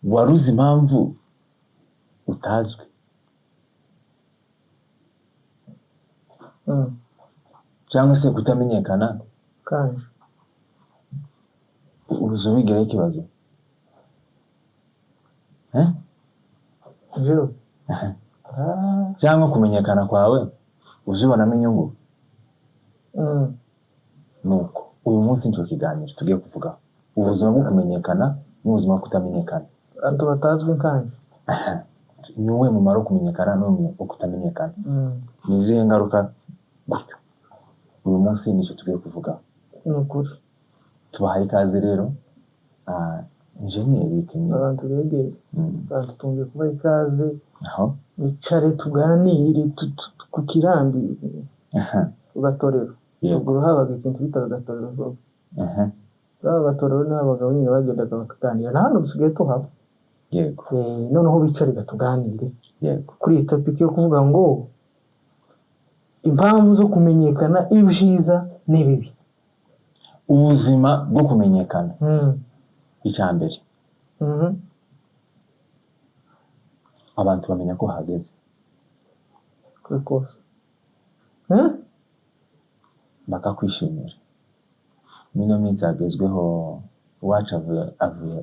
Wari uzi impamvu utazwi cyangwa se kutamenyekana? Kanje. Uzi ubigiraho ikibazo? Eh? Jewe. Ah. Cyangwa kumenyekana kwawe uzibonamo inyungu? Nuko uyu munsi nicyo kiganiro tugiye kuvugaho, ubuzima bwo kumenyekana n'ubuzima bwo kutamenyekana. Abantu batazwi nkanje. Ni uwuhe mumaro wo kumenyekana n'uwo kutamenyekana? Ni izihe ngaruka gutyo? Uyu munsi nicyo tugiye kuvugaho. Ni ukuri. Tubahaye ikaze rero. Engineer Eric Abantu begere. Abantu twongeye kubaha ikaze. Aho. Wicare tuganire ku kirambi. Ugatorero. Ruguru habaga ikintu bitaga agatorero. Baba batorero ni abagabo nyine bagendaga bakaganira. Na hano dusigaye tuhaba. Noneho bicare batuganire. Kuri iyi topic yo kuvuga ngo impamvu zo kumenyekana, ibyiza n'ibibi. Ubuzima bwo kumenyekana. Icya mbere, abantu bamenya ko hageze. Kuri kose. Bakakwishimira. Mino minsi hagezweho iwacu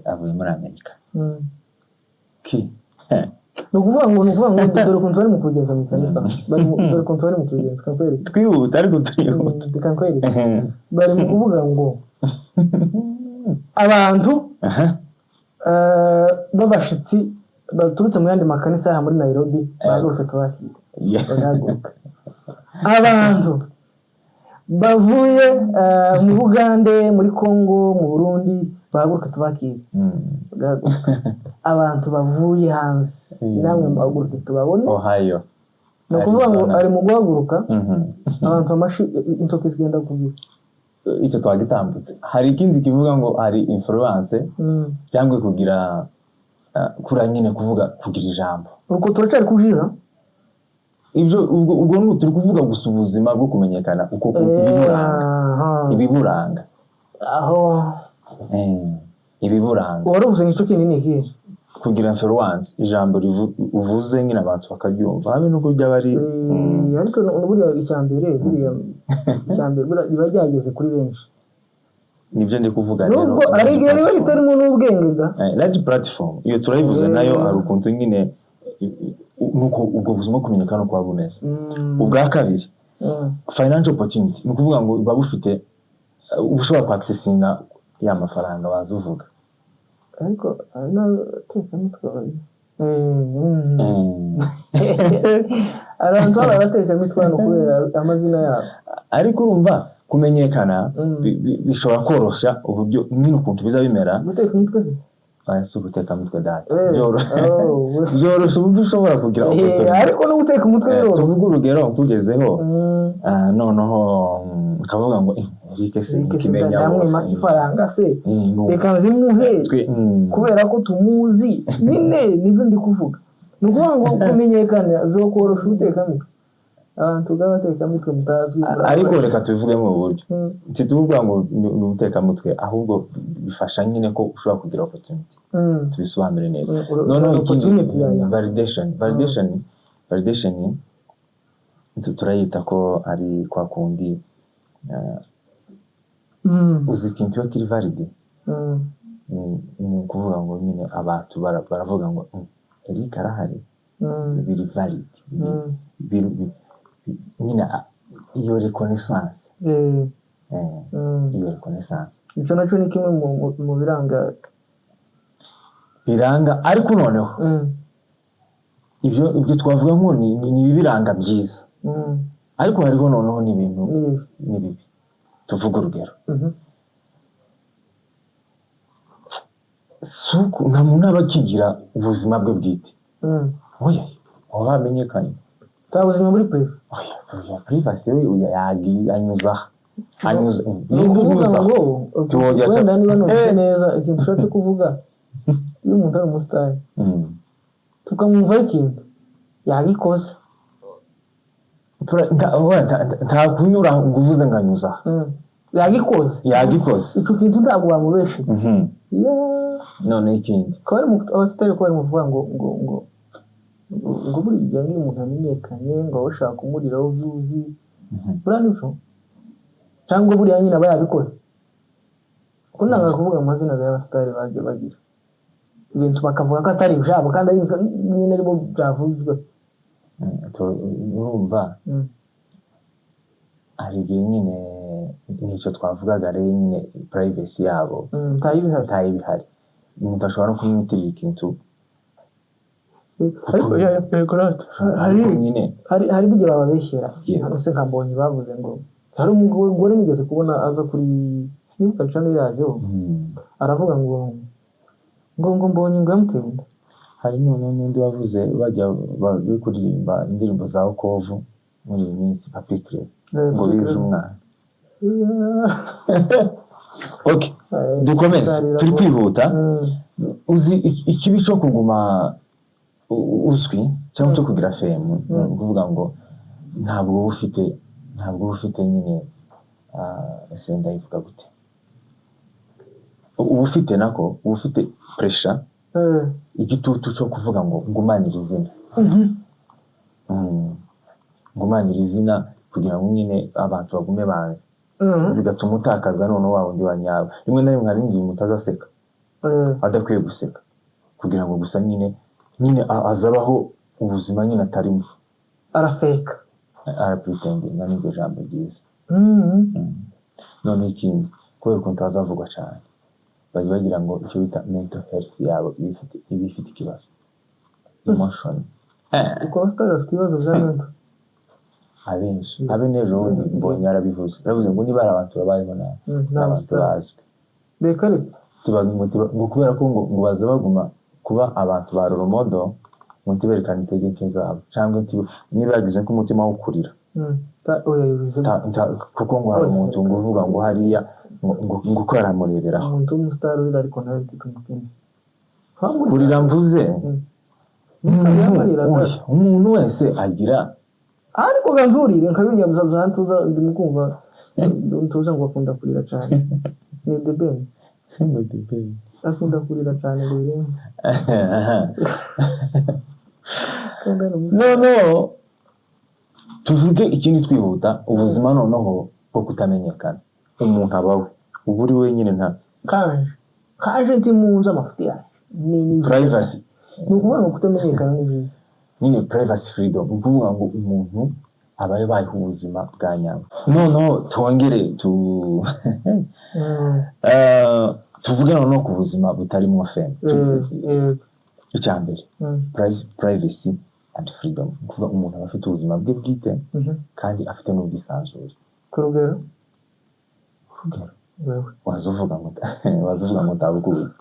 avuye muri Amerika. Ki? Ni ukuvuga ngo dore ukuntu bari mu kubigenza mu kanisa. Dore ukuntu bari mu kubigenza, kakwereka. Twihuta ariko turihuta. Reka nkwereke. Bari mu kuvuga ngo abantu b'abashitsi baturutse mu yandi makanisa aha muri Nairobi bahaguruke tubakire. Bagahaguruka. Abantu bavuye mu Bugande, muri Congo, mu Burundi bahaguruke tubakire. Bagahaguruka. Abantu bavuye hanze namwe muhaguruke tubabone. Ohio. Ni ukuvuga ngo Arizona. ari mu guhaguruka abantu amashi intoki zigenda kubira. Icyo twagitambutse. Hari ikindi kivuga ngo hari influence cyangwa kugira kuriya nyine kuvuga, kugira ijambo. Ubwo turacyari kubyiza. Ibyo ubwo ni turi kuvuga gusa ubuzima bwo kumenyekana uko ibiburanga. Ibiburanga. Aho. Ibiburanga. Wari uvuze ngo icyo kindi ni ikihe? Kugira influence, ijambo uvuze nyine abantu bakaryumva habe n'ubwo byaba ari Ariko buriya icya mbere buriya riba ryageze kuri benshi. Nibyo ndi kuvuga rero. Nubwo ari igihe riba ritarimo n'ubwenge ga. Large platform iyo turayivuze nayo hari ukuntu nyine nuko ubwo buzima bwo kumenyekana uko buba bumeze. Ubwa kabiri, financial opportunity, ni ukuvuga ngo buba bufite uba ushobora kwaccessinga ya mafaranga waza uvuga. Ariko hari n'abatekamitwe babiri. Abantu baba abatekamitwe hano kubera amazina yabo. Ariko urumva kumenyekana bishobora koroshya uburyo nyine ukuntu biza bimera. Guteka imitwe se? Aya si uguteka mitwe data. Oh. Byoroshya uburyo ushobora kugira opportunity. Ariko no guteka umutwe biroroha. Tuvuge urugero nkugezeho, noneho ukavuga ngo Eric se Eric se nikimenya ndamwima bose. se ifaranga se? Nuko. Reka nzimuhe Twe, kubera ko tumuzi nyine. Nibyo ndi kuvuga, ni ukuvuga ngo kumenyekana byokorosha ubutekamitwe, abantu bw'abatekamitwe mutazwi. Ariko reka tubivuge mu buryo si tuvuga ngo ni ubutekamutwe, ahubwo bifasha nyine ko ushobora kugira opportunity. Tubisobanure neza. Noneho ikindi, Opportunity ya. Validation turayita ko ari kwa kundi uzi ikintu kiba kiri valid. Ni ukuvuga ngo nyine abantu baravuga ngo "Eric arahari." Biri valid. Nyine iyo reconnaissance. Iyo reconnaissance. Icyo nacyo ni kimwe mu biranga. Biranga, ariko noneho ibyo twavuga ngo ni ibiranga byiza, ariko hariho noneho n'ibintu N'ibibi. n'ibibi. Tuvuge urugero, si uko nta muntu aba akigira ubuzima bwe bwite. Oya, waba wamenyekanye. Nta buzima muri privé. Oya, oya, privacy we oya, yagiye anyuza aha. Anyuza Ni ukuvuga anyuza ngo Tiwongera wenda niba numvise neza ikintu ushatse kuvuga, iyo umuntu ari umusitari tukamwumvaho ikintu yagikoze. Oya, nta kunyura ngo uvuze ngo anyuza aha. Yagikoze. Yagikoze. Ico kintu ntabwo wamubeshe. Yeah. Noneho ikindi. Ko bari mu abasitari, ko bari mu kuvuga ngo buriya nk'iyo umuntu amenyekanye, ngo aba bashaka kumuriraho views. Buriya nibyo, cyangwa buriya nyine aba yabikoze? Kuko nanga kuvuga amazina y'abasitari bagiye bagira ibintu, bakavuga ko atari ibyabo kandi ari nyine aribo byavuzwe. Urumva, hari igihe nyine nicyo twavugaga rero nyine, privacy yabo ntayibihari. Ntayibihari, umuntu ashobora no kumwitirira ikintu. Ariko yego rata, hari Ariko nyine hari n'igihe bababeshyera. Yego. Ese nka Mbonyi, bavuze ngo hari umugore nigeze kubona aza kuri, sinibuka channel yayo, aravuga ngo Mbonyi ngo yamuteye inda. Hari noneho n'undi wavuze bajya bari kuririmba indirimbo za Okovu muri iyi minsi, Papi Clever, ngo bibye umwana. Okay, dukomeze, turi kwihuta. Uzi ikibi cyo kuguma uzwi cyangwa cyo kugira fame, ni ukuvuga ngo ntabwo uba ufite nyine, ese ndayivuga gute, uba ufite nako uba ufite pressure, igitutu cyo kuvuga ngo ngumanire izina. Ngumanire izina kugira ngo nyine abantu bagume banzi, bigatuma utakaza noneho wa wundi wa nyawe. Rimwe na rimwe hari n'igihe umuntu azaseka adakwiye guseka, kugira ngo gusa nyine azabaho ubuzima nyine atarimo. Arafeka. Arapretendinga, niryo jambo ryiza. Noneho ikindi, kubera ukuntu bazavugwa cyane, bajya bagira ngo icyo bita mental health yabo iba ifite ikibazo, emotion. Uko abasitari bafite ibibazo bya mental? Abenshi, abe n'ejo bundi Mbonyi yarabivuze, yaravuze ngo niba ari abantu babayeho nabi, ni ni abantu abasitari. Bazwi. Reka reka. Ngo kubera ko ngo baza baguma kuba abantu ba role model, ngo ntiberekane intege nke zabo, cyangwa niba yagize nk'umutima wo kurira. Oya, bivuze Kuko ngo hari umuntu ngo uvuga ngo hariya ngo uko aramureberaho. Umuntu w'umusitari urira, ariko nawe mfite umutima. Kurira mvuze, Yamarira. oya, umuntu wese agira. Ariko ganzurire nka birya bya ntuza, ndimo kumva ntuza ngo akunda kurira cyane, ni The Ben. Akunda kurira cyane ngo birenze, kandi ari umusitari. Noneho tuvuge ikindi twihuta, ubuzima noneho bwo kutamenyekana, umuntu abawe uba uri wenyine, nta Kaje kaje ntimunzi amafuti yaje ni privacy. Ni ukuvuga ngo kutamenyekana ni byiza. Nyine privacy, freedom, ni ukuvuga ngo umuntu aba yabayeho ubuzima bwa nyabwo. Noneho twongere tu tuvuge noneho ku buzima butarimo fame. Icya mbere, privacy and freedom, ni ukuvuga umuntu aba afite ubuzima bwe bwite kandi afite n'ubwisanzure. Ku rugero? Urugero? Wewe. Waza uvuga ngo ntabukuzi,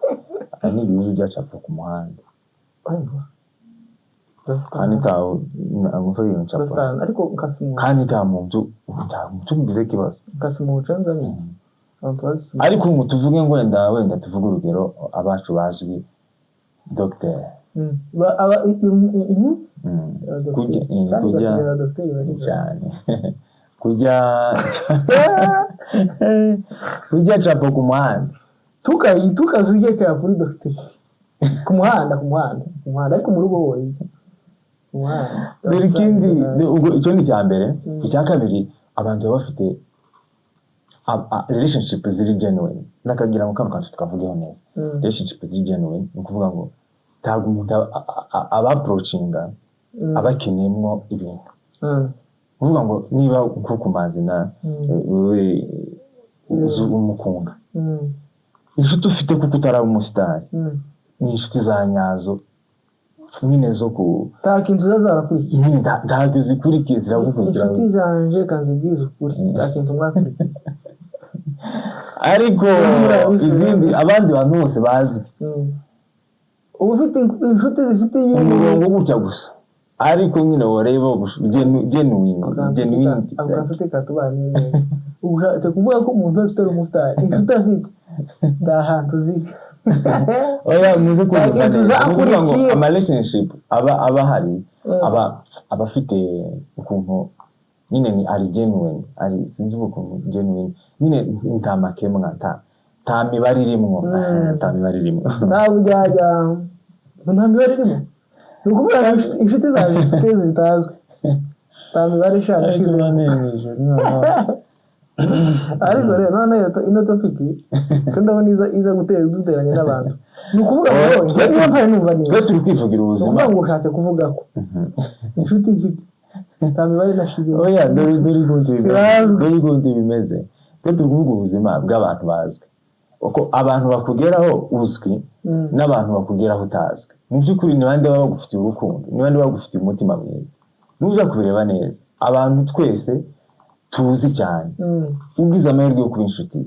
hari n'igihe uza ujya ku muhanda. Aiwa. Kandi ntawe ngufa ibintu ncapa. Ndafite, ariko nkasimu. Kandi nta muntu umugize ikibazo. Nkasimu ucenza ni abantu bazisimu. Ariko ngo tuvuge ngo wenda tuvuge urugero, abacu bazwi, dogiteri. Aba Kujya kandi kujya basigaye abadogiteri bari cyane kujya capo ku muhanda. Tukazi ujye cyane kuri dogiteri ku muhanda, ariko mu rugo wowe ku muhanda. Dore ikindi, ubwo icyo ni icya mbere. Icya kabiri, abantu baba bafite relationship ziri genuine, nakagira ngo kano kantu tukavugeho neza. Relationship ziri genuine, ni ukuvuga ngo ntabwo umuntu aba approachinga aba akeneyemo ibintu. Kuvuga ngo niba nko ku mazi na wowe uzi umukunda, inshuti ufite kuko utaraba umusitari, ni inshuti za nyazo nyine zo ku Nta kintu ziba zarakurikiye. Nyine ntabwo zikurikiye, ziragukurikira. Inshuti zanje, kanzibwiza ukuri, nta kintu mwakurikiye. Ariko izindi, abandi bantu bose bazwi, Uba ufite inshuti zifite inyungu. Umurongo gutya gusa, ariko nyine wareba genuine, genuinity. Ako gashuti katubanye neza. Ushatse kuvuga ko umuntu wese utari umusitari, inshuti afite nta hantu ziri? Oya, muze kunyumva Nta kintu neza. Ni ukuvuga ngo zakurikiye. Ama relationship aba ahari, aba afite ukuntu nyine ni ari genuine, ari, sinzi ukuntu genuine Nyine nta makemwa, nta mibare irimwo. Nta mibare irimwo. Nta buryarya, nta mibare irimo. Ni ukuvuga ngo inshuti zawe zifite zitazwi, nta mibare ishaka ishize. Ariko rero none ino topic ko ndabona iza gutera duteranya n'abantu, ni ukuvuga ngo njye niba mpari numva neza, Twe turi kwivugira ni ubuzima. ukuvuga ngo ushatse kuvuga ko inshuti mfite nta mibare nashize. Oya, dore ukuntu bimeze. Birazwi. Dore ukuntu bimeze. Twe turi kuvuga ubuzima bw'abantu bazwi, uko abantu bakugeraho uzwi n'abantu bakugeraho utazwi. Mu by'ukuri, ni bande baba bagufitiye urukundo? Ni bande baba bagufitiye umutima mwiza? Nuza kubireba neza, abantu twese tuzi cyane, ugize amahirwe yo kuba inshuti,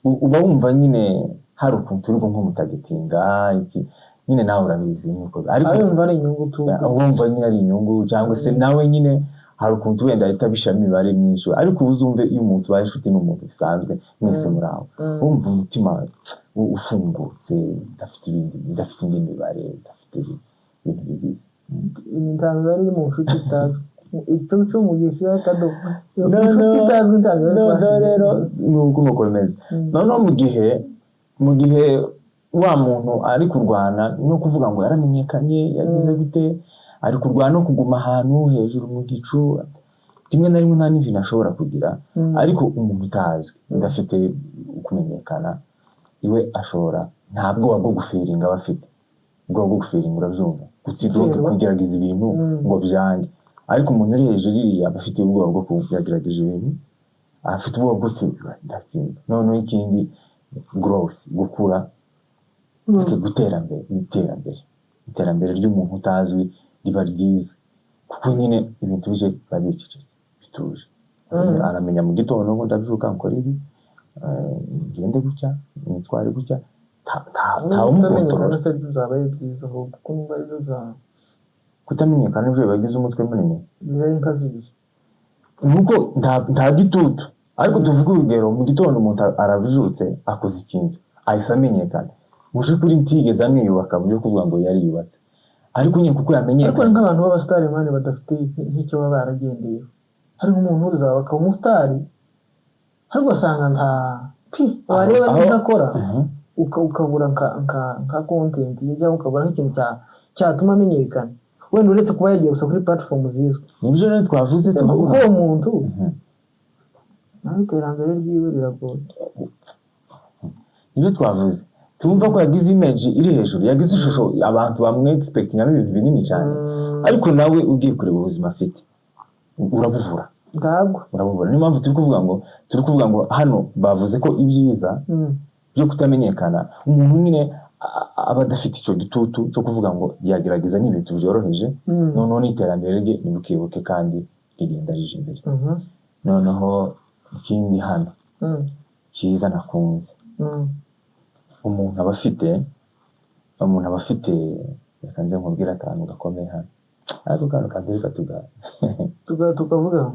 uba wumva nyine hari ukuntu uri nk'umutargetinga iki nyine, nawe urabizi nuko, ariko Arumva ari inyungu tu. Wumva nyine ari inyungu, cyangwa se nawe nyine hari ukuntu wenda ahita abishyiramo imibare myinshi. Ariko uba uzumve, iyo umuntu ubaye inshuti n'umuntu bisanzwe, mwese muri aho, wumva umutima ufungutse, udafite ibindi, udafite indi mibare, udafite ibintu bigize. Nta mibare iri mu nshuti zitazwi. Icyo cyo mu gihe akadomo No, inshuti no. itazwi, nta mibare Noneho twashyize. rero ni uko nuko bimeze. Noneho mu gihe wa muntu ari kurwana no kuvuga ngo yaramenyekanye, yagize gute, ari kurwana no kuguma ahantu hejuru mu gicu, rimwe na rimwe nta n'ibintu ashobora kugira. Ariko umuntu utazwi, udafite kumenyekana, iwe ashobora, nta bwoba bwo gufailinga aba afite. Ubwoba bwo gufailinga, urabyumva, gutsindwa, Gutsindwa. kugerageza ibintu ngo byange. Ariko umuntu uri hejuru iriya aba afite ubwoba bwo kugerageza ibintu, afite ubwoba bwo gutsindwa, ndatsindwa. Noneho ikindi, growth, gukura, gutera mbere, iterambere ry'umuntu utazwi riba ryiza, kuko nyine ibintu bije biba bicecetse, bituje. Aramenya mu gitondo ngo ndabyuka nkora ibi, ngende gutya, nitware gutya, ntawumukontorora. Kutamenyekana se bizaba ari byiza ahubwo, kuko numva aribyo bya Kutamenyekana nibyo bibagize umutwe munini. Biba ari nka bibiri. Nuko nta gitutu. Ariko tuvuge urugero, mu gitondo umuntu arabyutse, akoze ikintu, ahise amenyekana. Mu by'ukuri ntigeze aniyubaka mu byo kuvuga ngo yariyubatse, ariko nyine kuko Ariko yamenyekanye. nk'abantu b'abasitari man badafite nk'icyo baba baragendeyeho, hari nk'umuntu uzaba akaba umusitari, ariko ugasanga nta pi wareba n'ibyo akora, ukabura nka content ye, cyangwa ukabura nk'ikintu cyatuma amenyekana, wenda uretse kuba yagiye gusa kuri platform zizwi. Nibyo rero twavuze, Kuko tuvuga. uwo muntu nawe iterambere ryiwe riragoye. Nibyo twavuze, tumva ko yagize image iri hejuru, yagize ishusho, abantu bamwe expectingamo ibintu binini cyane, ariko nawe ugiye kureba ubuzima afite, urabubura. Ntabwo. Urabubura. Niyo mpamvu turi kuvuga ngo hano bavuze ko ibyiza byo kutamenyekana, umuntu nyine aba adafite icyo gitutu cyo kuvuga ngo yagerageza n'ibintu byoroheje. Noneho n'iterambere rye ni bukebuke kandi rigenda rije imbere. Noneho ikindi hano cyiza nakunze, umuntu aba afite, reka nze nkubwire akantu gakomeye hano, ariko kano kantu reka tuga Tukavuga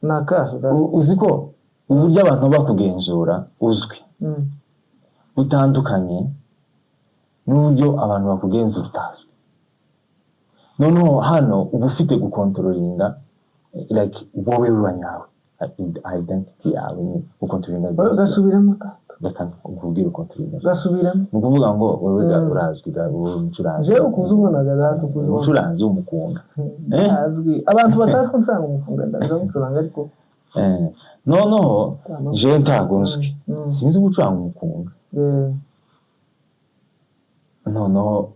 ni akahe da? Uzi ko uburyo abantu bakugenzura uzwi butandukanye n'uburyo abantu bakugenzura utazwi. Noneho hano uba ufite gucontrollinga, like wowe wanyawe, identity yawe nyine, gucontrollinga identity. Gasubiremo ka. Reka nkubwire, ucontrollinga. Gasubiremo. Ni ukuvuga ngo wowe ga urazwi ga, wowe umucuranzi. Jewe ukuze ubonaga data, ukuze ubona. Umucuranzi w'umukunga. Eh? Azwi, abantu batazi ko ncuranga umufunga, ndaza gucuranga ariko. Noneho jewe ntago nzwi, sinzi gucuranga umukunga. Noneho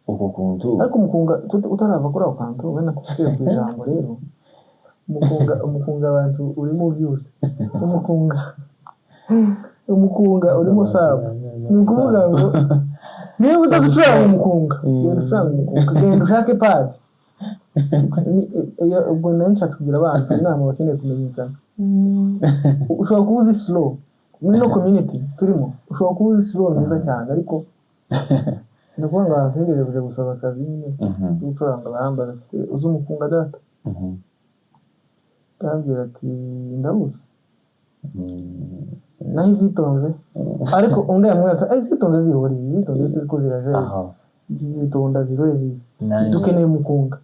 uko kuntu Ariko umukunga, utarava kuri ako kantu, wenda kubwira ku ijambo rero, umukunga abantu urimo byose, umukunga urimo sabu. Ni ukuvuga ngo niba utazi gucuranga umukunga, genda ucuranga umukunga, genda ushake pad. Ubwo nari nshatse kugira abantu inama bakeneye kumenyekana. Ushobora kuba uzi slow muri no community turimo, ushobora kuba uzi slow nziza cyane, ariko ni ukuvuga ngo abantu bigeze kuja gusaba akazi nyine gucuranga, barambaza ati: "Se, uzi umukunga data?" Ndababwira ati: "Ndawuzi." Naho izitonze, ariko undi yamubwira ati: "Ay, izitonze zihoriye, izitonze ziriko zirajayo." Zizitonda ziroye ziza. Dukeneye umukunga.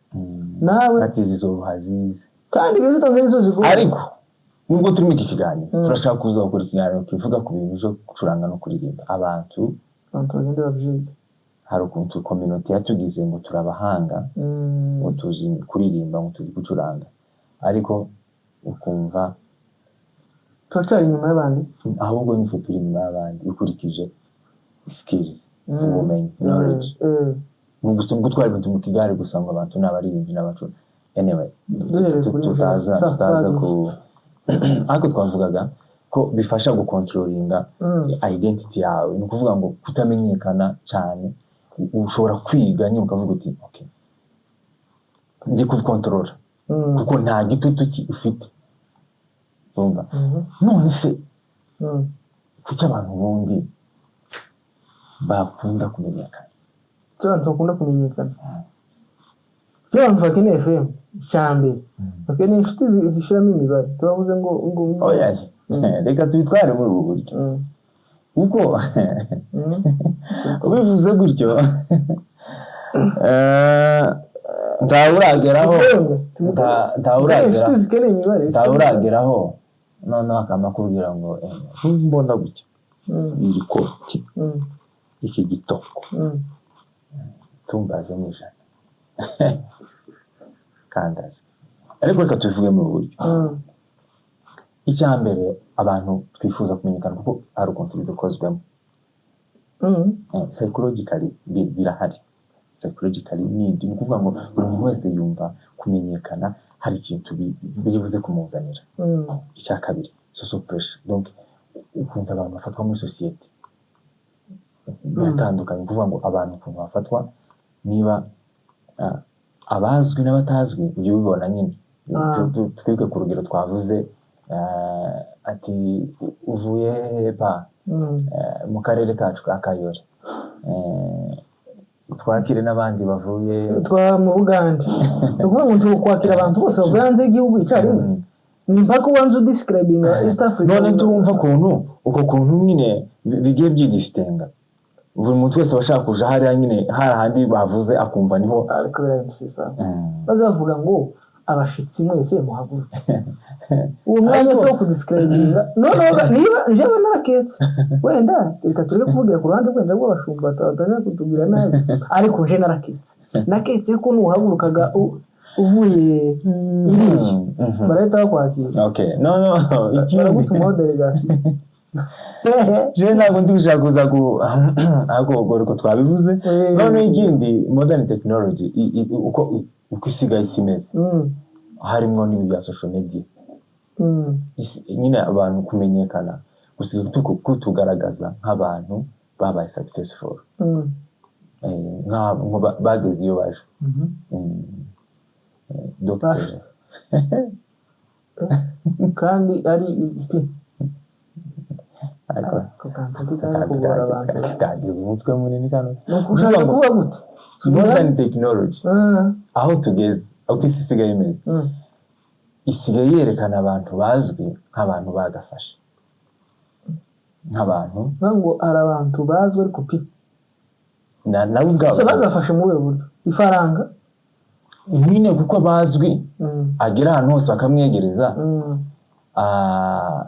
Nawe Ati zizoroha zize. Kandi izitonze nizo zigoye. Ariko Nubwo turi muri iki kiganiro, turashaka kuza gukora ikiganiro kivuga ku bintu byo gucuranga no kuririmba. Abantu Abantu bagende babyige. Hari ukuntu community yatugize ngo turabahanga, ngo tuzi kuririmba, ngo tuzi gucuranga, ariko ukumva Turacyari inyuma y'abandi. Ahubwo nitwe turi inyuma y'abandi ukurikije skills, ubumenyi, knowledge. Ni gusa gutwara ibintu mu kigare gusa ngo abantu ni abaririmbyi n'abacura. Anyway, Duhereye kuri tutaza tutaza ku ariko twavugaga ko bifasha gucontrollinga identity yawe. Ni ukuvuga ngo kutamenyekana cyane, ushobora kwiga nyine ukavuga uti: "Okay, ndi kubicontrola," kuko nta gitutu ufite. Urumva? None se kuki abantu ubundi bakunda kumenyekana? Icyo abantu bakunda kumenyekana, icyo abantu bakeneye FM icya mbere, bakeneye inshuti zishyiramo imibare. Turavuze ngo Oya, reka tubitware muri ubu buryo, kuko ubivuze gutyo, ntawe urageraho. Ntawe uragera Inshuti zikeneye imibare. Ntawe urageraho noneho akamakubwira ngo mbona gutya iri koti, iki gitoko, tumbaze n'ijana kandazi. Ariko reka tubivuge mu buryo icya mbere, abantu twifuza kumenyekana kuko hari ukuntu bidukozwemo. Psychologically birahari, psychologically need. Ni ukuvuga ngo buri muntu wese yumva kumenyekana hari ikintu biri buze kumuzanira. Icya kabiri, social pressure. Donc ukuntu abantu bafatwa muri sosiyete biratandukanye. Ni ukuvuga ngo abantu ukuntu bafatwa, niba abazwi n'abatazwi, ujya ubibona nyine. Twibuke ku rugero twavuze, ati uvuye hehe pa? Mu karere kacu ka Kayore. Twakire n'abandi bavuye Twa mu Bugande. Ni ukuvuga ngo turi kwakira abantu bose bavuye hanze y'igihugu icyarimwe? Ni mpaka ubanza udescribinga East Africa. None turumva ukuntu uko kuntu nyine bigiye byidisitenga, buri muntu wese aba ashaka kuja hariya nyine, hari ahandi bavuze akumva niho. Ariko biriya baza bavuga ngo abashitsi mwese muhaguruke, uwo mwanya si wo kudescribinga. Noneho niba njyewe naraketse, wenda reka tureke kuvugira ku ruhande wenda rw'abashumba bataza kutubwira nabi, ariko nje naraketse, naketse ko nuhagurukaga uvuye iriya, barahita bakwakira. Okay, no, ikindi Baragutumaho delegation. Je ntabwo ndi gushaka kuza ku ariko ubwo uko twabivuze. Noneho ikindi, modern technology, uko isigaye isi imeze, harimo n'ibi bya social media. Nyine abantu kumenyekana gusigaye kutugaragaza nk'abantu babaye successful, nk'abo bageze iyo baje. Dr. Bashitse. Kandi ari pi Ariko ako kantu ntikaza kugora abantu. Kagize umutwe munini kano. Ni ushaka kuvuga gute? Modern technology, aho tugeze, uko isi isigaye imeze, isigaye yerekana abantu bazwi nk'abantu bagafashe, nk'abantu Bivuga ngo hari abantu bazwi ariko pi nabo ubwabo Se bagafashe mu buhe buryo? Ifaranga? Nyine kuko bazwi, agera ahantu hose bakamwegereza.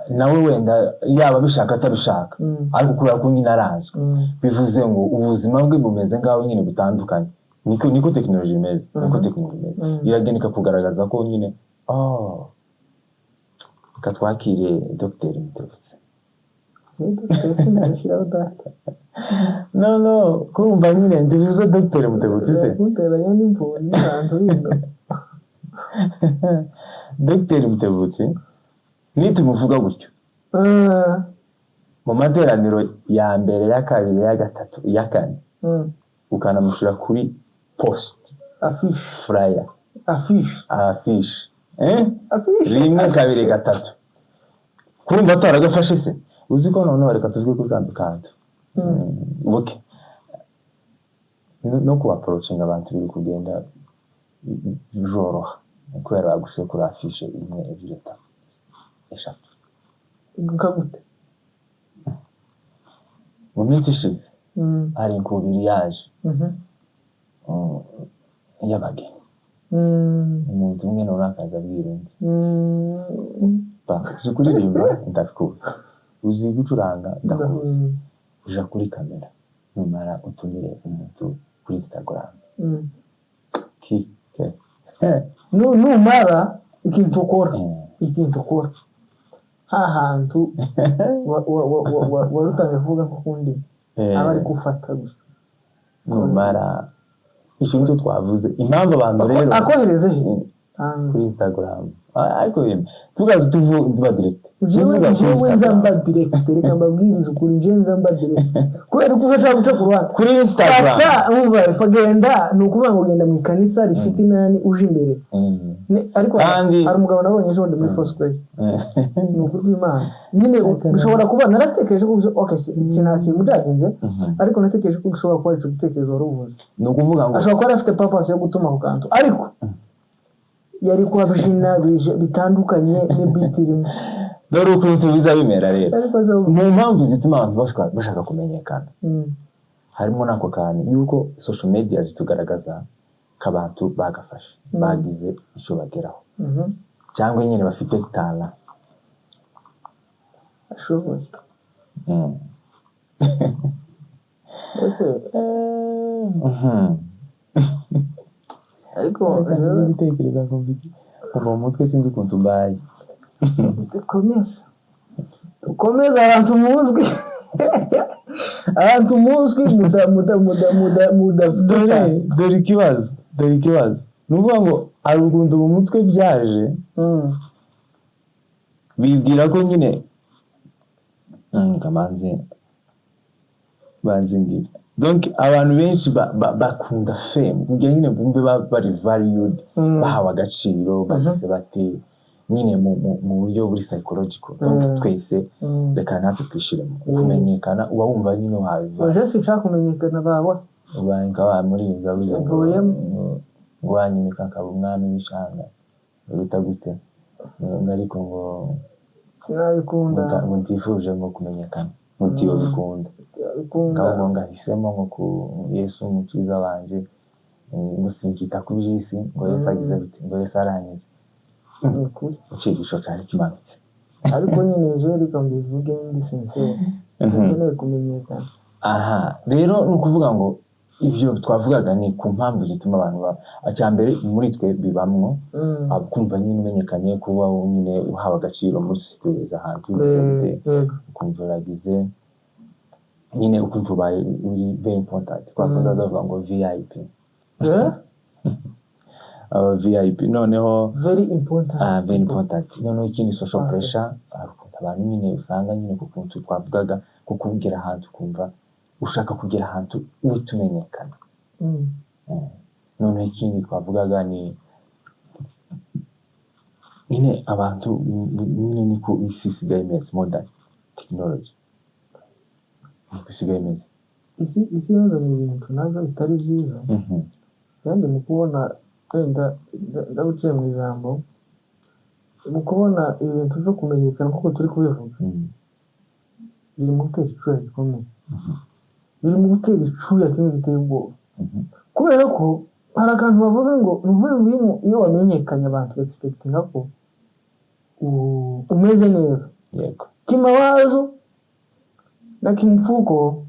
Nawe wenda yaba abishaka atabishaka, ariko kubera ko nyine arazwi, bivuze ngo ubuzima bwe bumeze nk'aho nyine butandukanye. Niko tekinoloji imeze, niko tekinoloji imeze. Iragenda ikakugaragaza ko nyine, oh, reka twakire Dr Mutebutsi. Sinabishyiraho data. No, kumva nyine ndivuze Dr Mutebutsi se. Kunteranya n'imvunyi n'abantu bino. Dr Mutebutsi nitumuvuga gutyo mu materaniro ya mbere, ya kabiri, ya gatatu, ya kane, ukanamushyira kuri post, Affiche. Flyer. Affiche. Affiche, eh? Affiche. Rimwe, kabiri, gatatu, kurumva ataragafashe se? Uzi ko noneho reka tuvuge kuri kantu kantu buke no kuapproachinga abantu biri kugenda byoroha kubera bagushyira kuri affiche imwe, ebyiri, eshatu, eshatu. Nka gute? Mu minsi ishize hari inkubiri yaje y'abageni. Umuntu umwe noneho akaza abwira undi. Pa, uzi kuririmba, ndakuzi, uzi gucuranga, ndakuzi. Uja kuri kamera, numara utumire umuntu kuri Instagram. Ki ke Numara ikintu ukora, ikintu ukora hahantu wari utangiye kuvuga ko kundi aba ari gufata gusa. Numara icyo nicyo twavuze, impamvu abantu rero Akohereze he? Kuri Instagram. Ah, ariko yemwe tugaze tuba direct. Jewe Tuvuga kuri jewe nza Instagram. Mba direct, reka mbabwirize ukuri, jewe nza mba direct kubera ko udashaka guca ku ruhande. Kuri Instagram. Fata, umva ifa, genda, ni ukuvuga ngo genda mu ikanisa rifite inani uje imbere. Ariko hari umugabo nabonye ejo bundi muri Foursquare, ni ukuri kw'Imana nyine bishobora kuba naratekereje ko okay, sinasimujaginze, ariko natekereje ko bishobora kuba ico gitekerezo wari uvuze. Ni ukuvuga ngo Ashobora kuba yari afite purpose yo gutuma ako kantu, ariko yari kuhabyina bitandukanye n'ibeat irimo. Dore ukuntu biza bimera rero. Ariko azo Mu mpamvu zituma abantu bashaka kumenyekana harimo n'ako kantu yuko social media zitugaragaza k'abantu bagafashe, bagize icyo bageraho, cyangwa nyine bafite talent. Ashoboye. Ese ariko rero Ibitekerezo kuva mu mutwe, sinzi ukuntu mbaye. Dukomeze, dukomeze. Abantu muzwi, abantu muzwi muda muda muda muda mudafite. Dore ikibazo, dore ikibazo. Ni ukuvuga ngo hari ukuntu mu mutwe byaje, bibwira ko nyine kamanze banze ngira. Donc abantu benshi bakunda fame kugira nyine bumve bari valued, bahawe agaciro, bagize bate nyine mu buryo buri psychological. Donc twese, reka natwe twishiremo kumenyekana, uba wumva nyine uhawe value. Oje sinshaka kumenyekana bawe. Ubaye nka wa muririmbyi wavuze ngo Mvuyemo. ngo wanyimika akaba umwami w'ishanga, uruta gute, ngo ariko ngo Sinabikunda. ngo ntifuje ngo kumenyekana, ngo ntiyo bikunda. Sinabikunda. Ahubwo ngahisemo ngo ku Yesu umukiza wanje, ngo sinkita ku by'isi, ngo Yesu agize gute, ngo Yesu arankiza. Ni ukuri. Icigisho cyari kimanutse. Ariko nyine je reka mbivuge ndi sincere, sinkeneye kumenyekana. Aha rero ni ukuvuga ngo ibyo twavugaga ni ku mpamvu zituma abantu ba icya mbere muri twe bibamwo, kumva nyine umenyekanye, kuba nyine uhawe agaciro muri sosiyete ahantu, ukumva uragize nyine, ukumva ubaye uri very important, kwa kundi bazavuga ngo VIP. Eh? Aba VIP noneho. Very important. Ah, very important. Noneho ikindi, social Parfait. pressure. Hari ukuntu abantu nyine usanga nyine ku kuntu twavugaga ko kugera ahantu ukumva ushaka kugera ahantu uhita umenyekana. Noneho ikindi twavugaga ni nyine abantu nyine niko isi isigaye imeze, modern technology niko isigaye imeze. Isi yazanye ibintu nabyo bitari byiza, kandi mu kubona wenda ndabuciye mu ijambo, mu kubona ibintu byo kumenyekana kuko turi kubivuga, biri mu gutera icyuya gikomeye, biri mu gutera icyuya kimwe giteye ubwoba, kubera ko hari akantu bavuga ngo ni ukuvuga ngo iyo wamenyekanye abantu expectinga ko umeze neza kimawazo na kimfuko,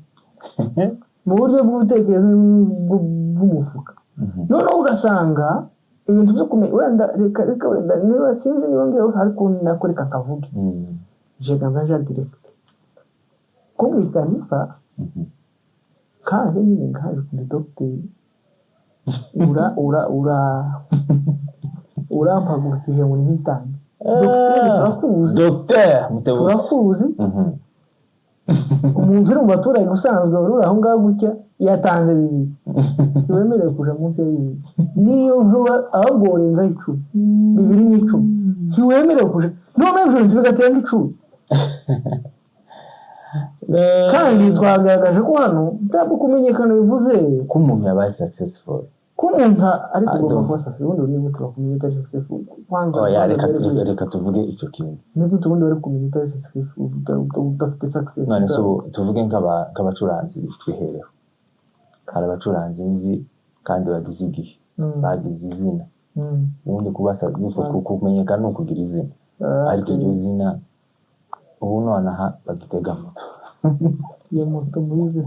mu buryo bw'ibitekerezo bw'umufuka. Noneho ugasanga ibintu byo kumenya wenda, reka wenda niba sinzi niba ngewe, ariko nako reka kavuge, jega nza nja direct ko mu ikanisa, kaje nyine nkaje kuri dogiteri, ura ura ura urampagurukije ngo ntitange dogiteri, turakuzi. Dogiteri Mutebutsi. Turakuzi. Umuntu uri mu baturage usanzwe wari uri aho ngaho gutya yatanze 2, ntiwemerewe kuja munsi ya 2, niyo vuba ahubwo worenzaho 10, 2 n'10, ntiwemerewe kuja. None ibyo bintu bigatera 10, kandi twagaragaje ko hano ntabwo kumenyekana bivuze ko umuntu yabaye successful. Ko umuntu ariko Ah, ugomba donc. kuba successful. Ubundi ni gute bakumenya utari successful kwanza? Oya, Kwanza reka mbere reka reka tuvuge icyo kintu. Ni gute ubundi bari kumenya utari successful, udafite success? None se ubu tuvuge nk'abacuranzi twihereho, hari abacuranzi nzi kandi bagize igihe, bagize izina. Ubundi kuba kumenyekana ni ukugira izina. Ariko iryo zina ubu nonaha bagitega moto. Iyo moto muyizi.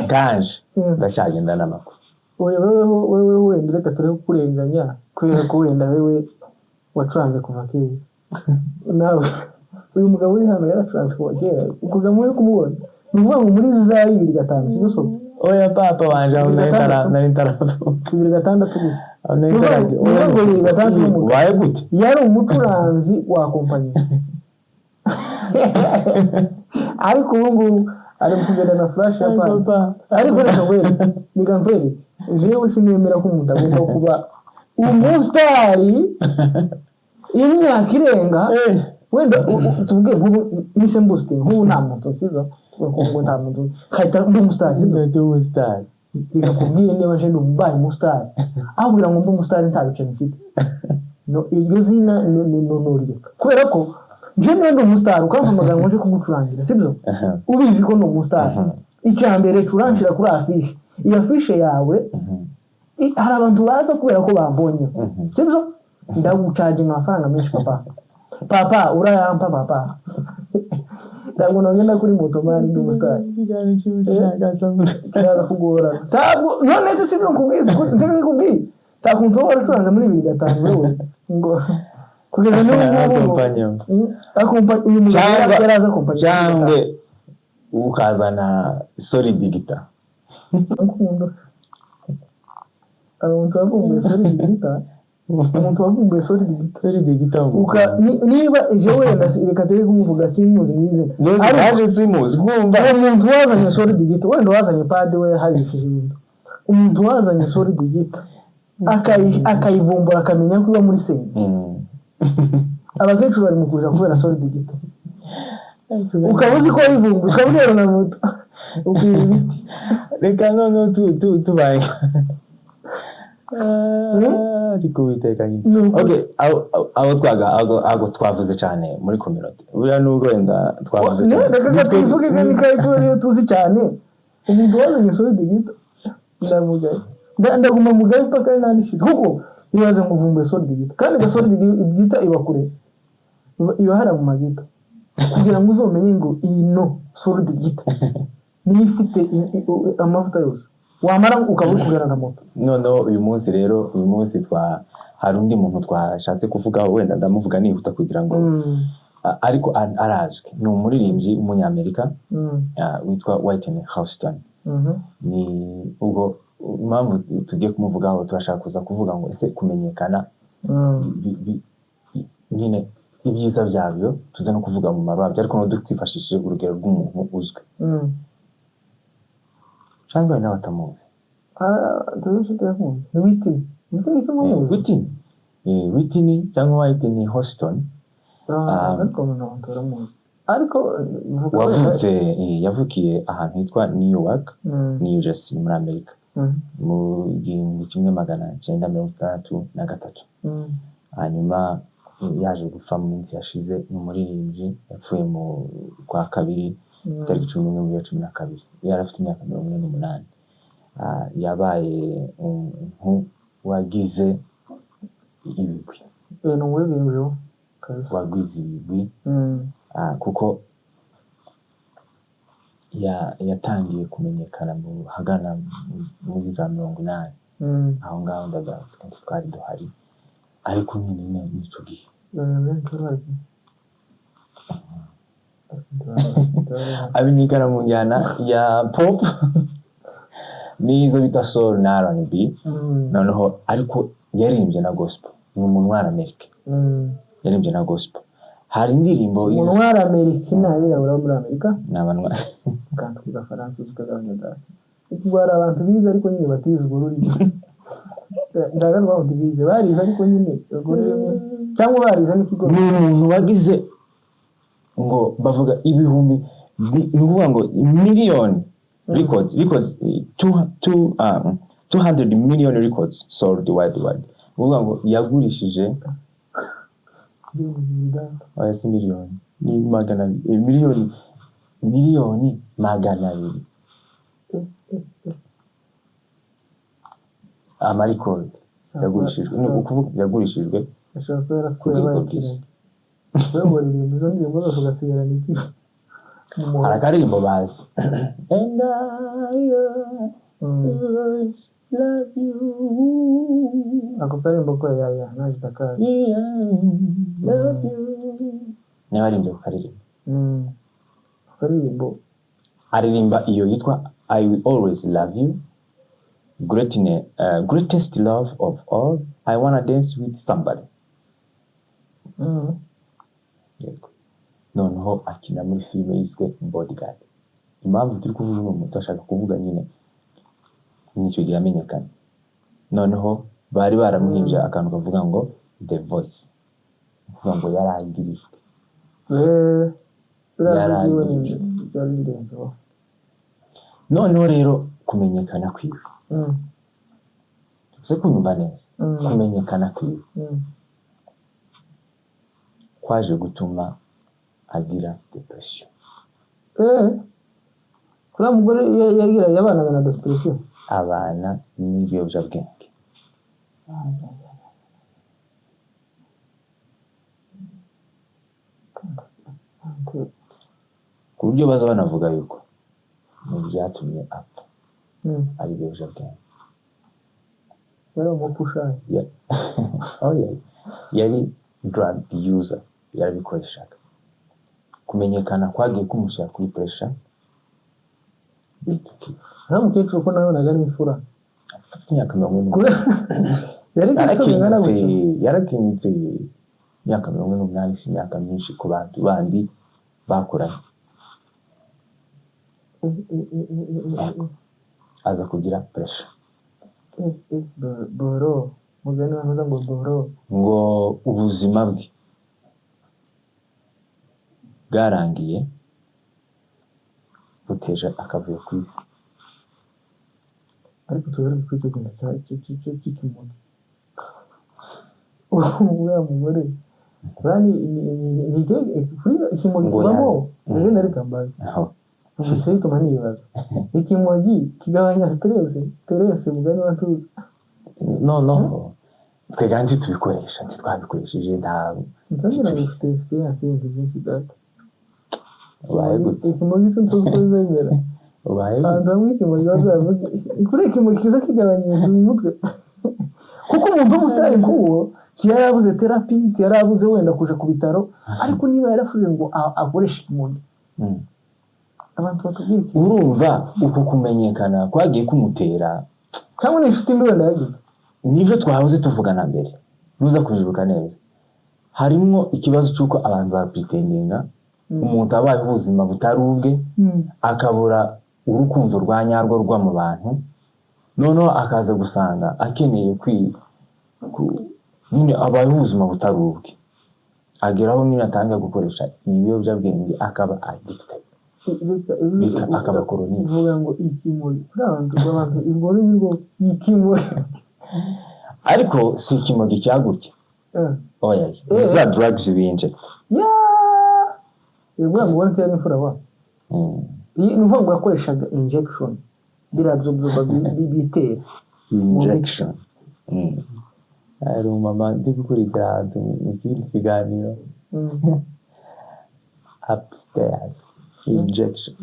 Ganje ndacyagenda n'amaguru. Oya, wewe wenda reka turebe kurenganya, kubera ko wenda wewe wacuranze kuva kera. Nawe uyu mugabo uri hano yaracuranze kuva kera, ukuga muri kumubona, ni ukuvuga ngo muri za 2005, sibyo so? Oya, papa wanje, aho Bibiri gatandatu. nari ntaravuka. 2006 gutya. Aho nari Ni ukuvuga ngo 2006 n'umugabo. Ubaye gute? Yari umucuranzi wa kompanyi, ariko ubu ngubu ari kugenda na flash ya padi. Ariko reka nkwereke, jewe sinemera ko umuntu agomba kuba umusitari imyaka irenga wenda tuvuge nk'ubu mise mbusting, nk'ubu nta muntu nsiza, tuvuge ko ngo nta muntu nkahita mba umusitari, sibyo? Ndi umusitari. Reka kubwire, niba nje ndi mbaye umusitari, aho kugira ngo mbe umusitari nta biceri mfite, no iryo zina no nurireka, kubera ko nje niba ndi umusitari ukampamagara ngo nje kugucurangira, sibyo? Ubizi ko ndi umusitari, icya mbere curangira kuri affiche, iyo affiche yawe hari abantu baza kubera ko bambonye, sibyo? Ndagucaginga amafaranga menshi, papa, papa, urayampa papa. Ntabwo nagenda kuri moto, man, ndi umusitari kiraza kugorana. Ntabwo none se sibyo nkubwiye? Ndetse nkubwiye, nta kuntu wowe waracuranze muri 2005 wewe ngo kugeza n'ubu ngubu ngo Accompagnement. Uyu mugabo Cyangwa yari azi accompagnement. Cyangwa ukazana solid guitar. Nkunda hari umuntu wavumbuye solid guitar, umuntu wavumbuye solid guitar. Solid guitar. Niba ejo wenda reka turi kumuvuga, simuzi mu izina. Neza. Ariko Naje simuzi kumva. Uwo muntu wazanye solid guitar, wenda wazanye pad we yaharishije ibintu, umuntu wazanye solid guitar akayivumbura, akamenya ko iba muri senge, abakecuru bari mu kuja kubera solid guitar, ukaba uzi ko wayivumbuye, ukabwira na moto ukwiye ibiti. Reka noneho tubaye ariko Uwiteka nyine. Ni ukuri. Okay, abo twaga abo twavuze cyane muri community, buriya nubwo wenda twavuze Ne, cyane. reka tubivuge kandi kari tuba tuzi cyane umuntu wazanye solid guitar, ndavuga ndaguma mugaye paka nandishije, kuko ibaze ngo uvumbuye solid guitar, kandi ga solid guitar iba kure, iba hara mu magita, kugira ngo uzomenye ngo iyi no solid guitar niyo ifite amavuta yose, wamara ukaba uri kugana na moto. Noneho uyu munsi rero, uyu munsi twa hari undi muntu twashatse kuvugaho, wenda ndamuvuga nihuta kugira ngo ariko arazwi, ni umuririmbyi w'umunyamerika witwa Whitney Houston. Ni ubwo impamvu tugiye kumuvugaho, turashaka kuza kuvuga ngo ese kumenyekana nyine ibyiza byabyo, tuze no kuvuga mu wabyo, ariko noneho twifashishije urugero rw'umuntu uzwi cyangwa wenda batamuzi. Ah, tuzi yakunze ni Whitney, niko nitwa muzi. Whitney, Whitney cyangwa Whitney Houston. Ariko umuntu turamuzi, ariko vuga. Wavutse, yavukiye ahantu hitwa Newark, New Jersey, muri Amerika, mu 1963. Hanyuma yaje gupfa mu minsi yashize. Ni umuririmbyi, yapfuye mu kwa kabiri, tariki 11 muri 12, yari afite imyaka 48. Yabaye umuntu wagize ibigwi. Ni umuririmbyi wo kabisa. Wagize ibigwi, kuko yatangiye kumenyekana mu hagana muri za 80. Aho ngaho ndagarutse kenshi twari duhari, ariko nyine n'ico gihe. Benshi bari Amenyekana mu njyana ya pop n'izo bita soul na R&B. Noneho ariko yaririmbye na gospel, ni umuntu w'Amerika. Yaririmbye na gospel, hari indirimbo Umuntu wari Amerika, ni abirabura bo muri Amerika. Ni abantu Kandi ku Gafaransa uzi kagabanya, ubwo hari abantu bize ariko nyine batize urwo rurimi. Ndaga rwa bize, barize ariko nyine urwo rurimi, cyangwa barize n'ikigo. Ni umuntu wagize ngo bavuga ibihumbi ni ukuvuga ngo miliyoni records, 200 million records sold worldwide. Ni ukuvuga ngo yagurishije, oya, si miliyoni, ni 200, miliyoni 200 amarecord. Yagurishijwe, ni ukuvuga yagurishijwe Ashobora kuba ku yarapfuye rwego abaye bw'isi. ikiragi. Uyobora ibintu, izo ndirimbo zose ugasigarana iki mu Hari muhogo? akaririmbo bazi, "And I always love you." Ako karirimbo ko ya naje ndakazi. Love you. Niba aririmbye ku karirimbo. Ako karirimbo. Aririmba iyo yitwa "I Will Always Love You", "Greatest Love of All", "I Wanna Dance with Somebody". Yego. Noneho akina muri filime yiswe Bodyguard. Impamvu turi kuvuga uno muntu, ashaka kuvuga nyine nicyo gihe yamenyekanye. Noneho bari baramuhimbye akantu kavuga ngo "The Voice", ni ukuvuga ngo yarangirijwe. Eh, biriya byiwe ni Yarangije. byari birenzeho. Noneho rero kumenyekana kwiwe, uze kunyumva neza, kumenyekana kwiwe kwaje gutuma agira depression. Eh, kuriya mugore yagira yabanaga na depression. Abana n'ibiyobyabwenge. Ku buryo baza banavuga yuko mu byatumye apfa ari ibiyobyabwenge. Yari umupushayi. Oh, yeah. Yari drug user, yarabikoreshaga. Kumenyekana kwagiye kumushyira kuri pressure. Nta mukecuru ko nabonaga ari imfura. Afite imyaka 48. Yari gato bingana Yarakenyutse. gutyo. Yarakenyutse. Imyaka 48 si imyaka myinshi ku bantu bandi bakoranye. Aza kugira pressure. Boro mugani bavuga ngo boro. Ngo ubuzima bwe bwarangiye buteje akavuyo ku isi. Ariko tugaruke kuri icyo kintu cy'ikimogi. Uriya mugore buriya ni kuri ikimogi Ngo kibamo yazi. Izina rikambaye. Aho. Gusa bituma nibaza, ikimogi kigabanya stress, mugani wa tuzi? Noneho twega nzi tubikoresha, nzi twabikoresheje, nta Nsangira ngo ufite experience y'ibintu byinshi, data. Ubaye gute? Ikimogi cyo nsoza uko bizemera. Ubaye gute? Abantu bamwe ikimogi bazavuga kuri ikimogi kiza kigabanya ibintu mu mutwe, kuko umuntu w'umusitari nk'uwo ntiyarabuze therapy, ntiyarabuze wenda kuja ku bitaro, ariko niba yarafuje ngo akoreshe ikimogi, abantu batubwira ikimogi. Urumva uku kumenyekana kwagiye kumutera Cyangwa ni inshuti mbi wenda yagize. Nibyo twahoze tuvugana mbere, nuza kubibuka neza, harimo ikibazo cy'uko abantu bapretendinga, umuntu abaye ubuzima butari ubwe, akabura urukundo rwa nyarwo rwa mu bantu, noneho akaza gusanga akeneye nyine abayeho ubuzima butari ubwe, ageraho nyine atangira gukoresha ibiyobyabwenge, akaba addicted, akaba chronic. Uvuga ngo ikimogi kuri abantu urwo rurimi rwo ikimogi. Ariko si ikimogi cyagutya. Oya, ni za drugs binje. Ya, uriya mugore ntiyari imfura wa. Iyi ni ukuvuga ngo yakoreshaga injection, biriya byo bitera. Injection. Hari umumama ndi gukurikira ahantu mu kindi kiganiro, upstairs injection.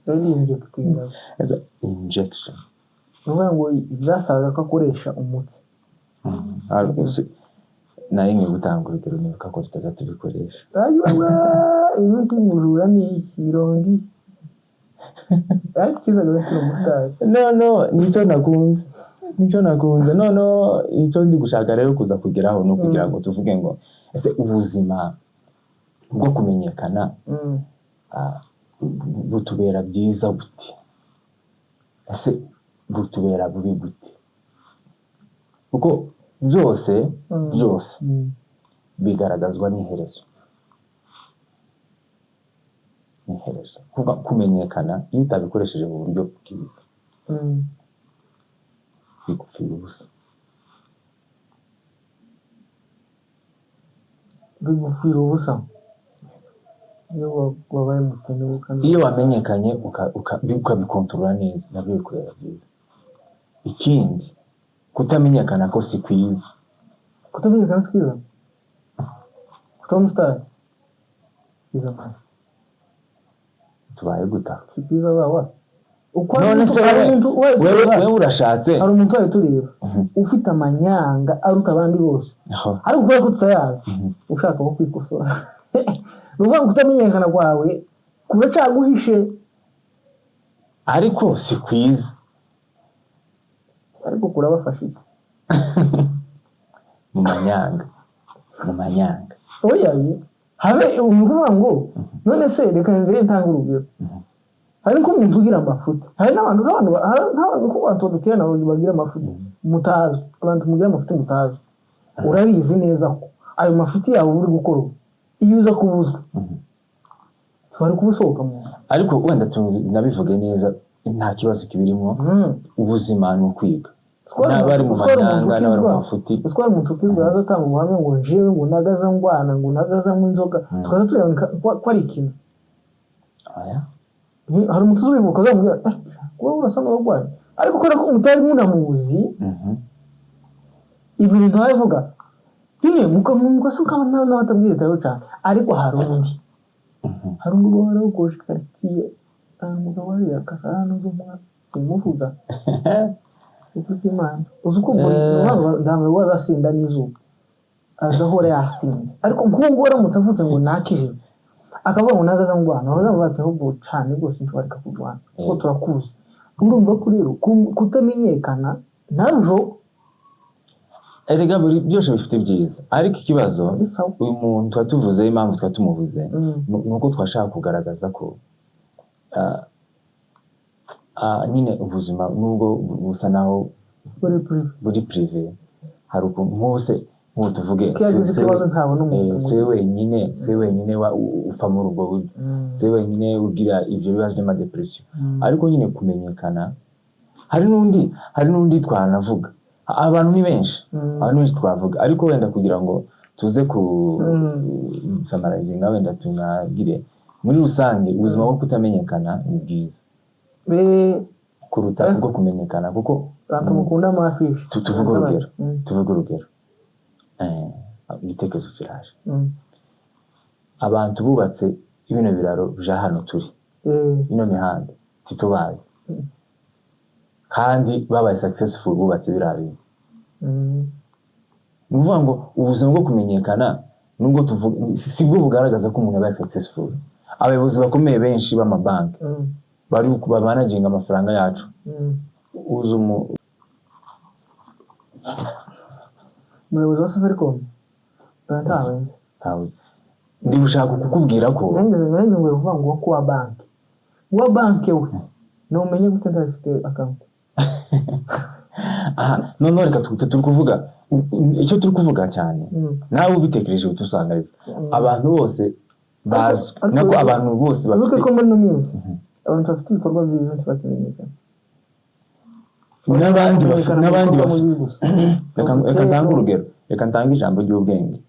Yari injectinga. Injection. Ni ukuvuga ngo byasabaga ko akoresha umutsi. Nari ngiye gutanga urugero, nibuka ko tutaza tubikoresha. Ayiwa, iminsi y'umujura ni iki mirongo ariko ikizaga turi umusitari. No, nicyo nakunze, nicyo nakunze. No, icyo ndi gushaka rero kuza kugeraho ni ukugira ngo tuvuge ngo ese ubuzima bwo kumenyekana butubera byiza gute? Ese butubera bubi gute? Kuko byose, byose bigaragazwa n'iherezo, n'iherezo. Kuvuga kumenyekana, iyo utabikoresheje mu buryo bwiza, bigupfira ubusa. Bigupfira ubusa iyo wabaye mukene kandi Iyo wamenyekanye ukabikontorora neza, nabyo bikubera byiza. Ikindi Kutamenyekana ko si kwiza. Kutamenyekana si kwiza, kutaba umusitari kwiza mwana. Tubaye guta. Si kwiza wawa uko None se hari wewe umuntu wewe tureba, wewe urashatse. Hari umuntu wari tureba ufite amanyanga aruta abandi bose, Aho. ariko kubera ko tutayazi, ushaka ko kwikosora, ni ukuvuga ngo kutamenyekana kwawe kuracaguhishe. Ariko si kwiza. Ariko kurabafasha iki? Mu manyanga, mu manyanga. Oya, habe ni ukuvuga ngo none se reka mbere ntange urugero. Hari nk'umuntu ugira amafuti, hari n'abantu hari nk'abantu ko abantu badukirana bagira amafuti mutazi, abantu mugira amafuti mutazi. Urabizi neza ko ayo mafuti yawe uri gukora ubu, iyo uza kuba uzwi, wari kuba usohoka mu nzu. Ariko wenda tunabivuge neza, nta kibazo kibirimo. Ubuzima ni ukwiga. N'abari mu manyanga n'abari mu mafuti. Twari umuntu ukizwa yaza atanga ubuhamya ngo jewe ngo nagaza ngwana, ngo nagaza nywa inzoga, tukaza tureba ko ari ikintu. Aya. Hari umuntu uzubibuka azamubwira: "Eh, wowe urasa n'uwarwaye," ariko kubera ko mutari munamuzi, ibintu ntabivuga nyine mugasa nk'aho n'abatabwiritayeho cyane. Ariko hari undi, hari undi uba warogoshe karitsiye, hari umugabo wariye akasa n'uzumwa simuvuga uvuga Imana uzi uko ntabwo wazasinda n'izuba, aza ahora yasinze. Ariko nk'ubu ngubu aramutse avuze ngo nakije, akavuga ngo nagaza ngwana, bazavuga bati: "Ahubwo cyane rwose ntiwareka kurwana kuko turakuzi." Urumva ko rero kutamenyekana nabyo Erega buri byose bifite ibyiza, ariko ikibazo ni sawa. Uyu muntu tuba tuvuze, impamvu tuba tumuvuze, ni uko twashaka kugaragaza ko nyine ubuzima nubwo busa naho buri privé, buri privé, hari ukuntu nk'ubu se nk'ubu tuvuge ko iyo agize ikibazo ntabona umuntu. Si we wenyine upfa muri ubwo buryo, si we wenyine ugira ibyo bibazo by'amadepression. Ariko nyine kumenyekana, hari n'undi twanavuga. Abantu ni benshi, abantu ni benshi twavuga, ariko wenda kugira ngo tuze ku summarizinga, wenda tunagire muri rusange, ubuzima bwo kutamenyekana ni bwiza kuruta ubwo kumenyekana, kuko abantu mukunda amafishi. Tuvuge urugero, tuvuge urugero, igitekerezo kiraje. Abantu bubatse bino biraro bya hano turi, ino mihanda, titubazi, kandi babaye successful bubatse biriya bintu. Ni ukuvuga ngo ubuzima bwo kumenyekana, nubwo tuvuga, si bwo bugaragaza ko umuntu yabaye successful. Abayobozi bakomeye benshi b'amabanki bari bamanaginga amafaranga yacu, uzi umu Umuyobozi wa Safaricom ntawe. Ntawuzi. Ndi gushaka kukubwira ko Nanjye ngo kuvuga ngo kuwa banki, uwa banki we numenye gute ntafite account? Aha noneho reka turi kuvuga icyo turi kuvuga cyane. Nawe ubitekereje uhita usanga ari abantu bose bazwi, nako abantu bose Wibuke bafite ko muri ino minsi abantu bafite ibikorwa byiza ntibakimenyekana. N'abandi bafite Bamenyekana mu n'abandi bikorwa bafite bibi gusa. Reka ntange urugero, reka ntange ijambo ry'ubwenge.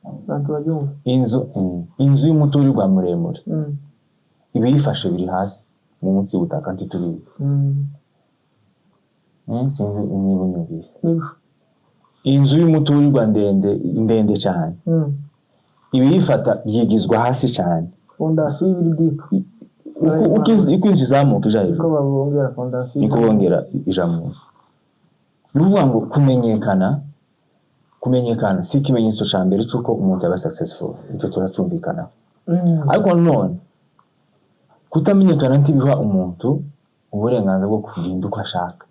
Abantu babyumva. Inzu y'umuturirwa muremure, ibiyifashe biri hasi munsi y'ubutaka, ntitubizi. Sinzi niba unyumvise. Nibyo. Inzu y'umuturirwa ndende ndende cyane, ibiyifata byigizwa hasi cyane. Fondasiyo ibiri deep. Uko inzu izamuka ija Niko hejuru, babongera fondasiyo. Niko bongera ija mu nzu. Ni ukuvuga ngo kumenyekana si ikimenyetso cya mbere cy'uko umuntu yaba successful, icyo turacyumvikanaho. Ariko nanone kutamenyekana ntibiha umuntu uburenganzira bwo kugenda uko ashaka.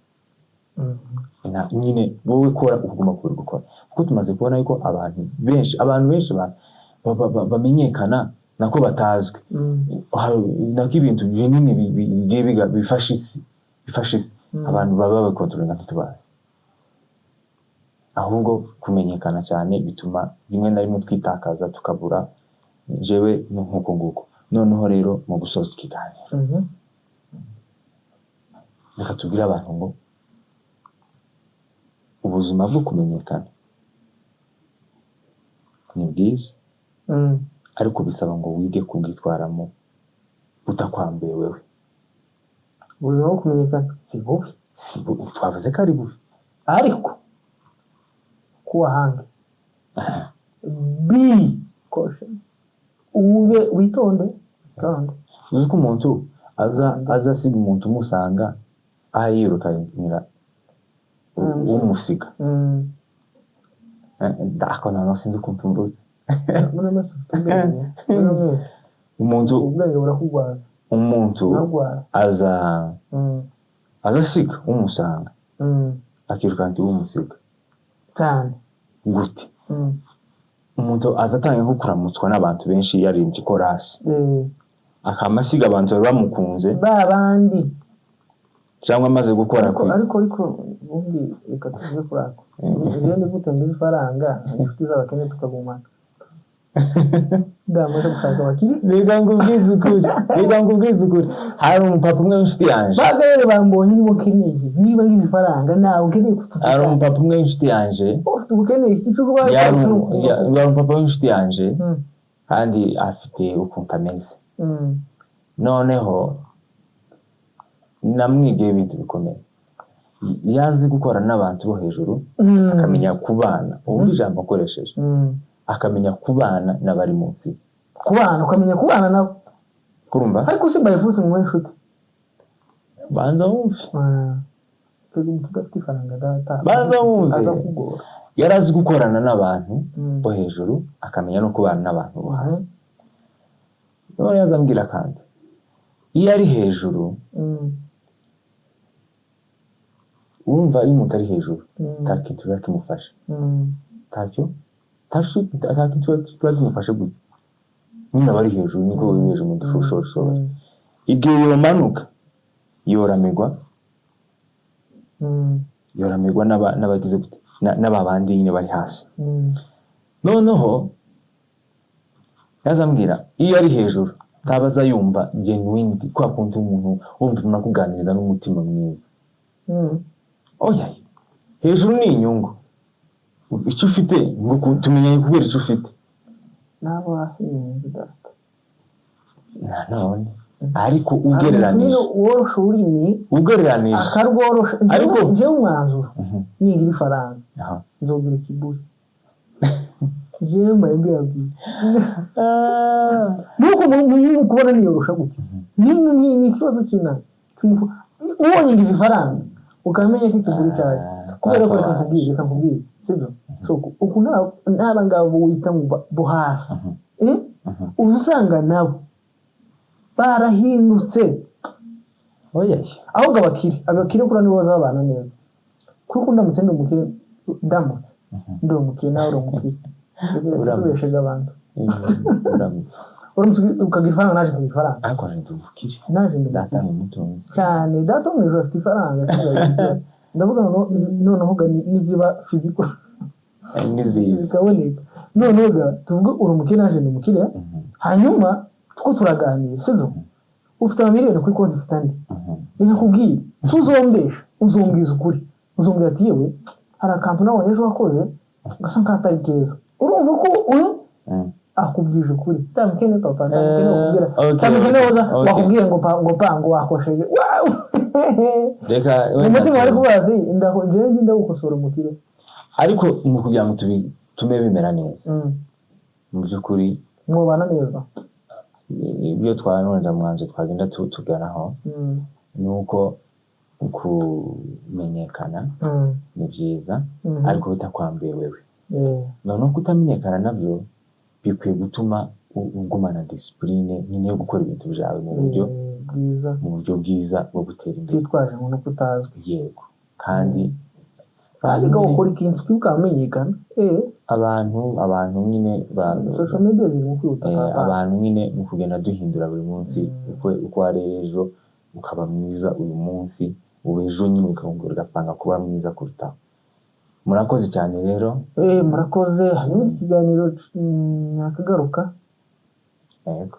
Nyine wowe kora ukuguma kuri gukora, kuko tumaze kubona yuko abantu benshi bamenyekana nako batazwi. Nako ibintu binini bigiye bifasha isi, abantu baba babikontorora ntitubazi. Ahubwo kumenyekana cyane bituma rimwe na rimwe twitakaza, tukabura. Jewe ni nk'uko nguko. Noneho rero mu gusoza ikiganiro, reka tubwire abantu ngo ubuzima bwo kumenyekana ni bwiza, ariko bisaba ngo wige kubwitwaramo utakwambuye wewe. Ubuzima bwo kumenyekana si bubi. Si bubi, twavuze ko ari bubi. Ariko kuwahange, be caution, ube witonde, witonde. Uzi ko umuntu aza asiga umuntu umusanga aho yirukanira umusiga. Ako noneho sinzi ukuntu mvuze. Muri mwese ufite ubwenge, muri mwese. Umuntu Ubwenge burakugwaza. Umuntu Buragwara. aza aza asiga umusanga, akirukanira umusiga. Cyane. Gute? Umuntu aza atanga nko kuramutswa n'abantu benshi, yaririmbye ikorasi, akama asiga abantu bari bamukunze. Ba bandi. Cyangwa amaze gukora Ariko ariko ubundi reka tuvuge kuri ako. Iyo ni gute ngize ifaranga, inshuti z'abakene tukagumana, ndamaze gushaka abakire? Reka ngubwize ukuri, reka ngubwize ukuri, hari umupapa umwe w'inshuti yanjye. Bagere bambonye niba ukeneye, niba ngize ifaranga nawe ukeneye Hari kutuvugana. umupapa umwe w'inshuti yanjye. Ufite ubukeneye icyo ubaye. Yari umupapa w'inshuti yanjye, kandi afite ukuntu ameze. Noneho namwigiye ibintu bikomeye. Yazi gukorana n'abantu bo hejuru, akamenya kubana, ubu ijambo akoresheje, akamenya kubana n'abari munsi. Kubana, ukamenya kubana nabo. Kurumva? Ariko si by force ngo inshuti. Banza wumve. Twebwe umuntu udafite ifaranga, data, Banza wumve. aza kugora. Yari azi gukorana n'abantu bo hejuru, akamenya no kubana n'abantu bo hasi. None yaza ambwira kandi iyo ari hejuru, wumva iyo umuntu ari hejuru, nta kintu kiba kimufasha. Ntacyo, nta kintu kiba kimufashe gutya nyine, aba ari hejuru, niko uri hejuru mu dushoshoro. Igihe yomanuka yoramirwa, yoramirwa n'abagize gute, n'aba bandi nyine bari hasi. Noneho yazambwira iyo ari hejuru ntaba aza yumva genuinity, kwa kundi umuntu wumva urimo kuganiriza n'umutima mwiza. Oya, hejuru ni inyungu, icyo ufite ngo tumenyanye kubera icyo ufite. N'abo hasi ni inyungu, data. Nanone ariko ugereranije, Worosha ururimi, ugereranije akarworosha. Ariko- Njyewe umwanzuro, ningira ifaranga, nzogira ikiburi. Njyewe mbaye mbiyabwiye nuko mu kubona niyorosha gutya, ni ikibazo cy'inama cy'umufu. Ubonye ngize ifaranga, ukamenya ko ikiburi cyaje. Kubera ko reka nkubwire, sibyo? So uku n'aba ngabo wita ngo bo hasi, eh? Uba usanga nabo barahindutse. Oya. Ahubwo abakire kuri nibo bazabana neza, kuko ndamutse ndi umukire, ndamutse ndi umukire, nawe uri umukire. Uramutse. Tubesheje abantu. Uramutse. Uramutse ukagira ifaranga, naje nkagira ifaranga. Ariko ndi umukire. Naje ndi Data umukire. ni umutunzi. Cyane, data wo mu ijuru afite ifaranga. Ndavuga ngo noneho ga niziba physical Niziza. zikaboneka, noneho ga tuvuge uri umukire, naje ndi umukire, hanyuma two turaganira, sibyo? Ufite amamiliyoni kuri konti, ufite andi. Reka nkubwire, tuzombesha, uzombwiza ukuri, uzombwira ati: "Yewe, hari akantu nabonye ejo wakoze gasa nk'akatari keza." Urumva ko uyu akubwije ukuri. Tamukene papa, tamukene wakubwira, tamukene woza wakubwiye ngo pa, ngo pa, ngo wakosheje. Wow! Reka Mu wenda mutima wari kuvuga ati: "Ndaho njyewe ndagukosora, umukire." Ariko mu kugira ngo tume bimera neza, mu by'ukuri, Mwobana neza. Ibyo twanonza mwanzo twagenda tuganaho ni uko kumenyekana ni byiza, ariko bitakwambuye wewe. Noneho kutamenyekana nabyo bikwiye gutuma ugumana discipline nyine yo gukora ibintu byawe mu buryo Bwiza. mu buryo bwiza bwo gutera imbere. Utitwaje ngo nuko utazwi. Yego, kandi Ariko ukora ikintu ukamenyekana. Abantu nyine Social media ziri mu kwihuta. Papa. Abantu nyine mu kugenda duhindura buri munsi, uko wari ejo ukaba mwiza uyu munsi, ubu ejo nyine ukongera ugapanga kuba mwiza kurutaho. Murakoze cyane rero. Murakoze. Hanyuma iki kiganiro nakagaruka. Yego.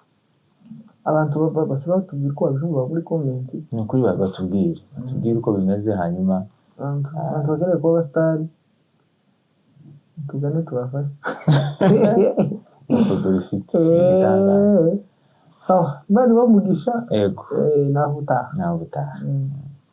Abantu bashobora kutubwira uko babyumva muri comment. Ni ukuri, batubwire uko bimeze, hanyuma Abantu bakeneye kuba abasitari, tugane tubafashe. Publicity igitangaza. Sawa, Imana ibahe umugisha. Yego. Naho utaha. Nawe utaha.